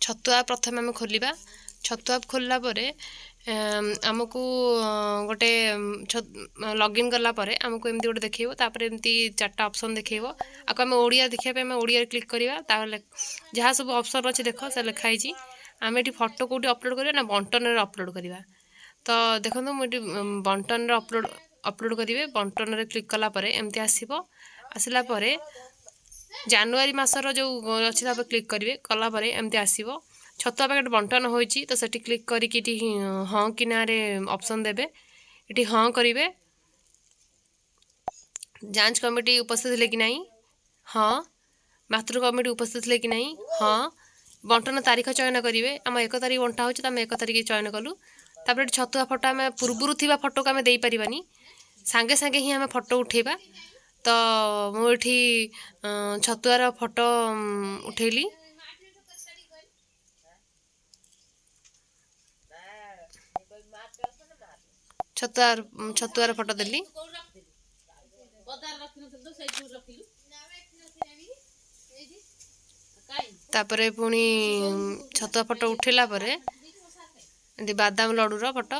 ଛତୁଆ ପ୍ରଥମେ ଆମେ ଖୋଲିବା। ଛତୁ ଆପ୍ ଖୋଲିଲା ପରେ ଆମକୁ ଗୋଟେ ଲଗ୍ଇନ୍ କଲା ପରେ ଆମକୁ ଏମିତି ଗୋଟେ ଦେଖେଇବ। ତାପରେ ଏମିତି 4ଟା ଅପସନ୍ ଦେଖେଇବ। ଆକୁ ଆମେ ଓଡ଼ିଆ ଦେଖିବା ପାଇଁ ଆମେ ଓଡ଼ିଆରେ କ୍ଲିକ୍ କରିବା। ତାହେଲେ ଯାହା ସବୁ ଅପସନ୍ ଅଛି ଦେଖ, ସେ ଲେଖା ହେଇଛି। ଆମେ ଏଠି ଫଟୋ କେଉଁଠି ଅପଲୋଡ଼ କରିବା ନା ବଣ୍ଟନରେ ଅପଲୋଡ଼ କରିବା। ତ ଦେଖନ୍ତୁ, ମୁଁ ଏଠି ବଣ୍ଟନରେ ଅପଲୋଡ଼ କରିବେ। ବଣ୍ଟନରେ କ୍ଲିକ୍ କଲା ପରେ ଏମିତି ଆସିବ। ଆସିଲା ପରେ ଜାନୁଆରୀ ମାସର ଯେଉଁ ଅଛି ତାପରେ କ୍ଲିକ୍ କରିବେ। କଲା ପରେ ଏମିତି ଆସିବ, ଛତୁଆ ପ୍ୟାକେଟ୍ ବଣ୍ଟନ ହୋଇଛି। ତ ସେଠି କ୍ଲିକ୍ କରିକି ଏଠି ହଁ କି ନାଁରେ ଅପସନ୍ ଦେବେ। ଏଠି ହଁ କରିବେ। ଯାଞ୍ଚ କମିଟି ଉପସ୍ଥିତ ଥିଲେ କି ନାହିଁ? ହଁ। ମାତୃ କମିଟି ଉପସ୍ଥିତ ଥିଲେ କି ନାହିଁ? ହଁ। ବଣ୍ଟନ ତାରିଖ ଚୟନ କରିବେ। ଆମ 1 ତାରିଖ ବଣ୍ଟା ହେଉଛି, ତ ଆମେ 1 ତାରିଖ ଚୟନ କଲୁ। ତାପରେ ଏଠି ଛତୁଆ ଫଟୋ, ଆମେ ପୂର୍ବରୁ ଥିବା ଫଟୋକୁ ଆମେ ଦେଇପାରିବାନି, ସାଙ୍ଗେ ସାଙ୍ଗେ ହିଁ ଆମେ ଫଟୋ ଉଠେଇବା। ତ ମୁଁ ଏଠି ଛତୁଆର ଫଟୋ ଉଠେଇଲି। ଛତୁଆର ଫଟୋ ଦେଲି। ତାପରେ ପୁଣି ଛତୁଆ ଫଟୋ ଉଠେଇଲା ପରେ ଏମିତି ବାଦାମ ଲଡ଼ୁର ଫଟୋ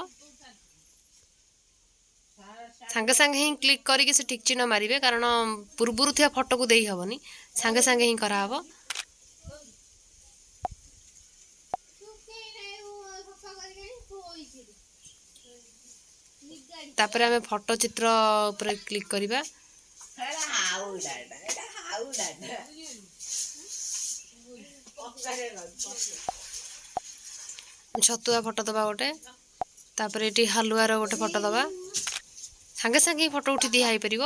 ସାଙ୍ଗେ ସାଙ୍ଗେ ହିଁ କ୍ଲିକ୍ କରିକି ସେ ଟିକ୍ ଚିହ୍ନ ମାରିବେ, କାରଣ ପୂର୍ବରୁ ଥିବା ଫଟୋକୁ ଦେଇ ହେବନି, ସାଙ୍ଗେ ସାଙ୍ଗେ ହିଁ କରାହେବ। ତାପରେ ଆମେ ଫଟୋ ଚିତ୍ର ଉପରେ କ୍ଲିକ୍ କରିବା। ଛତୁଆ ଫଟୋ ଦେବା ଗୋଟେ, ତାପରେ ଏଠି ହାଲୁଆର ଗୋଟେ ଫଟୋ ଦେବା। ସାଙ୍ଗେ ସାଙ୍ଗେ ହିଁ ଫଟୋ ଉଠି ଦିଆ ହେଇପାରିବ,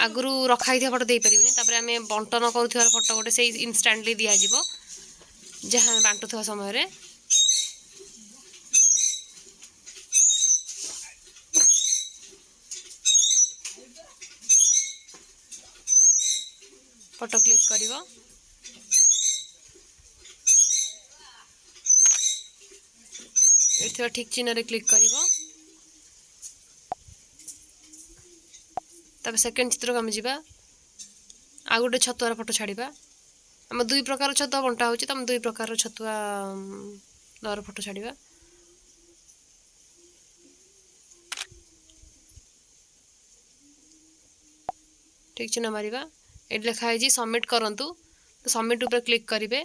ଆଗରୁ ରଖା ହେଇଥିବା ଫଟୋ ଦେଇପାରିବନି। ତାପରେ ଆମେ ବଣ୍ଟନ କରୁଥିବାର ଫଟୋ ଗୋଟେ ସେଇ ଇନଷ୍ଟାଣ୍ଟଲି ଦିଆଯିବ, ଯାହା ଆମେ ବାଣ୍ଟୁଥିବା ସମୟରେ। ଫଟୋ କ୍ଲିକ୍ କରିବ। ଏଠି ଥିବା ଠିକ୍ ଚିହ୍ନରେ କ୍ଲିକ୍ କରିବ। ତାପରେ ସେକେଣ୍ଡ ଚିତ୍ରକୁ ଆମେ ଯିବା, ଆଉ ଗୋଟେ ଛତୁଆର ଫଟୋ ଛାଡ଼ିବା। ଆମ 2 ପ୍ରକାର ଛତୁଆ ବଣ୍ଟା ହେଉଛି, ତ ଆମେ 2 ପ୍ରକାରର ଛତୁଆ ଦର ଫଟୋ ଛାଡ଼ିବା। ଠିକ୍ ଚିହ୍ନ ମାରିବା। ଏଠି ଲେଖା ହେଇଛି ସବମିଟ୍ କରନ୍ତୁ, ତ ସବମିଟ୍ ଉପରେ କ୍ଲିକ୍ କରିବେ।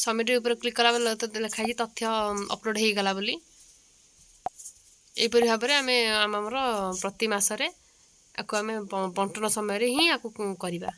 ସବମିଟ୍ ଉପରେ କ୍ଲିକ୍ କଲା ପରେ ତ ଲେଖା ହେଇଛି ତଥ୍ୟ ଅପଲୋଡ଼ ହେଇଗଲା ବୋଲି। ଏହିପରି ଭାବରେ ଆମେ ଆମର ପ୍ରତି ମାସରେ ଆକୁ ଆମେ ବଣ୍ଟନ ସମୟରେ ହିଁ ଆକୁ କରିବା।